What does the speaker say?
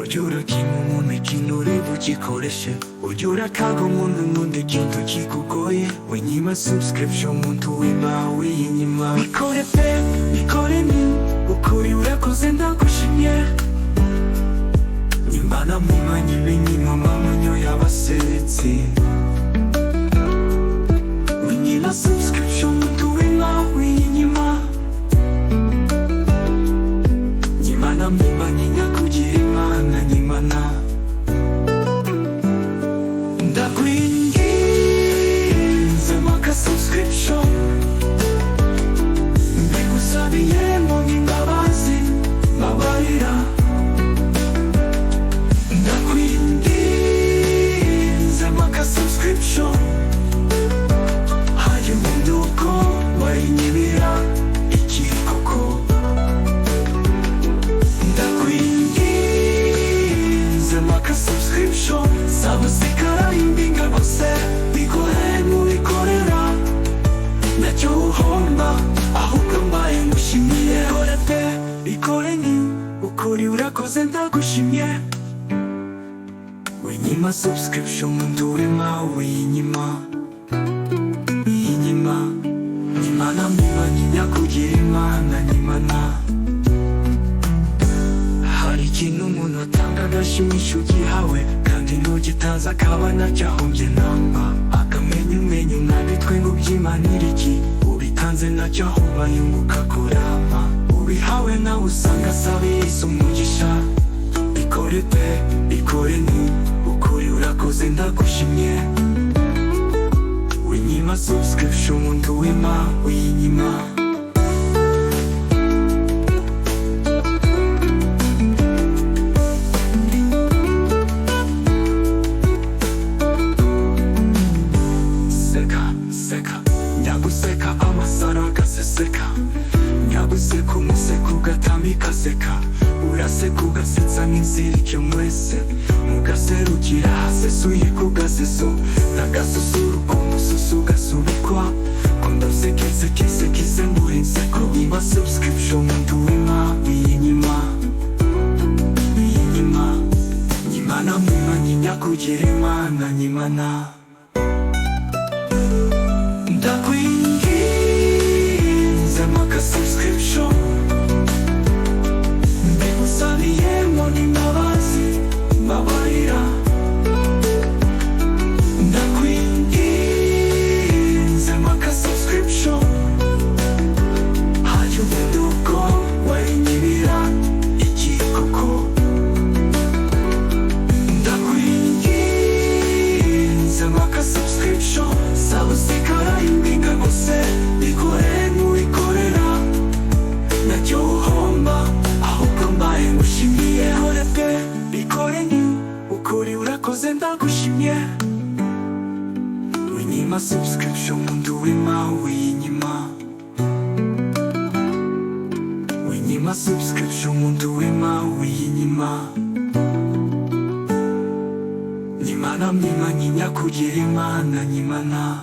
Ujya urakina umuntu ikintu ureba ugikoreshe. Ujya urakaga umuntu n'undi ikintu kikugoye. Winyima subscription, muntu wima wiyinyima. Bikore pe, bikore, ni ukuri urakoze, ndagushimye. Nyimana mwimanyi binyima mamunyo y'abasetsi. Winyima subscription, muntu wima wiyinyima. Nyimana mwimanyi nyakugira Imana nyimana. Ndakwinginze maka subscription. Mbigusabiyemo n'imbabazi, mbabarira. Ndakwinginze maka subscription. Hari ubundi uko wayinyibira iki koko? Ndakwinginze maka subscription. Sabusikara imbinga rwose, bikore nubikorera ntacyo uhomba, ahubwo mbaye ngushimiye. Kore pe, ikore, ni ukuri urakoze, ndagushimye. Winyima subscription, muntu wima wiyinyima iyinyima. Nyimana mwimanyi nyakugira Imana nyimana. Hari ikintu umuntu atanga agashimisha ugihawe, kandi n'ugitanze akaba ntacyo ahombye namba. Akamenya umenya umwanditwe ngo ubyimanire iki. Ubitanze ntacyo ahomba, yunguka kurama. Ubihawe nawe usanga asabiriza umugisha. Ikore pe, ikore, ni ukuri urakoze, ndagushimye. Winyima subscription, muntu wima wiyinyima. Seka seka nyaguseka, amasaro agaseseka. Nyaguseka umuseka ugatambika seka. Uraseka ugasetsa nk'inzirike, mwese mugaserukira hasesuye ku gaseso n'agasusuruko. Umususu ugasubikwa ko ndasekese muri inseko. Niba subscription, muntu wima wiyinyima wiyinyima. Nyimana mwimanyi nyakugira Imana nyimana. Ndakwinginze maka subscription. Mbigusabiyemo n'imbabazi, mbabarira. Ndakwinginze maka subscription. Hari ubundi uko wayinyibira iki koko? Ndakwinginze maka subscription. Sabusikara imbinga rwose, ikore n'uwikorera ntacyo uhomba, ahubwo mbaye ngushimiye. Kore pe, bikore, ni ukuri urakoze, ndagushimye. Winyima subscription, muntu wima wiyinyima. Winyima subscription, muntu wima wiyinyima. Nyimana mwimanyi nyakugira Imana nyimana.